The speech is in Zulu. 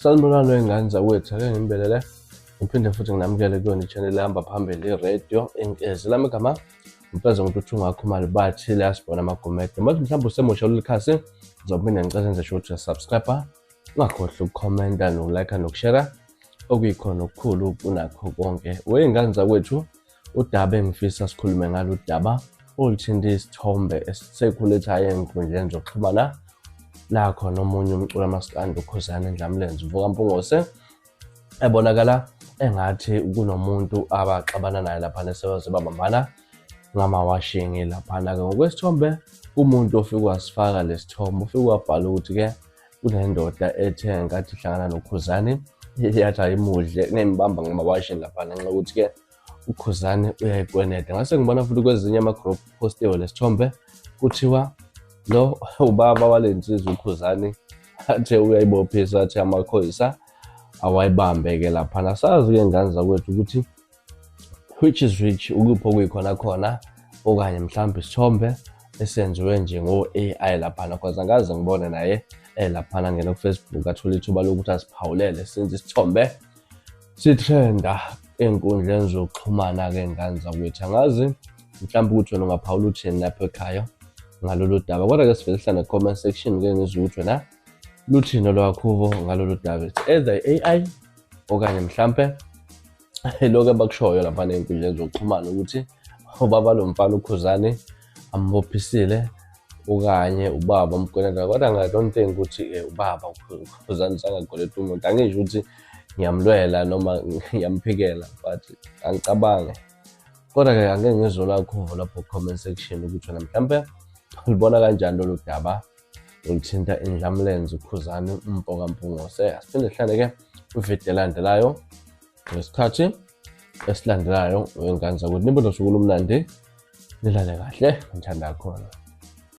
Sanibonani wey'ngane zakwethu, ake nginibelele ngiphinde futhi nginamukele kuyona i-channel ehamba phambili i-radio Inkezi. Lami igama uMfeza ngoNtuthu Khumalo bathi la sibona amagumede. Manje mhlawumbe usemusha kuleli khasi, ngizophinda ngicela enze sure ukuthi uyasubscribe, ungakhohlwa ukukhomenta nokulike nokushare okuyikhona okukhulu kunakho konke. Wey'ngane zakwethu, udaba engifisa sikhulume ngalo udaba oluthinta isithombe esisekhulethaya ey'nkundleni zokuxhumana la khona omunye umculo amaskandi uKhuzani Ndlamlenze uvuka Mpungose ebonakala engathi kunomuntu abaxabana naye laphana esebaze babambana ngamawashingi laphana-ke. Ngokwesithombe kumuntu ofike wasifaka lesithombe, ufike wabhala ukuthi-ke kunendoda ethe ngenkathi ihlangana noKhuzani yathi ayimudle ngimbamba ngamawashingi laphana ngenxa yokuthi-ke uKhuzani uyayikweneta. Ngase ngibona futhi kwezinye ama-group postiwe lesithombe kuthiwa lo ubaba wale nsizwa uKhuzani athe uyayibophisa, athe amaphoyisa awayibambe-ke laphana. Sazi-ke ngane zakwethu ukuthi which is which, ukuphi okuyikhona khona, okanye mhlawumbe isithombe esenziwe nje ngo-AI laphana, cause angikaze ngibone naye laphana ngena ku-Facebook athole ithuba lokuthi asiphawulele since isithombe sitrenda ey'nkundleni zokuxhumana-ke ngane zakwethu. Angazi mhlawumbe ukuthi wena ungaphawula uthini lapho ekhaya ngalolu daba, kodwa-ke sivele sihlane comment section ke ngizwe ukuthi wena luthini olwakho uvo ngalolu daba. It's either i-AI okanye mhlampe lokhu abakushoyo laphana ey'nkundleni zokuxhumana ukuthi ubaba lo mfana uKhuzani ambophisile okanye ubaba umkweneta, kodwa I don't think ukuthi ubaba uKhuzani sangakweleta umuntu. Angisho ukuthi ngiyamlwela noma ngiyamphikela, but angicabange. Kodwa-ke angeke ngizwe olwakho uvo lapho comment section ukuthi wena mhlampe ulibona kanjani lolu daba oluthinta Indlamlenze uKhuzani umfo kaMpungose. Asiphinde sihlale-ke kwividiyo elandelayo ngesikhathi esilandelayo wey'ngane zakwethu. Nibe nosuku olumnandi, nilale kahle, ngithanda khona.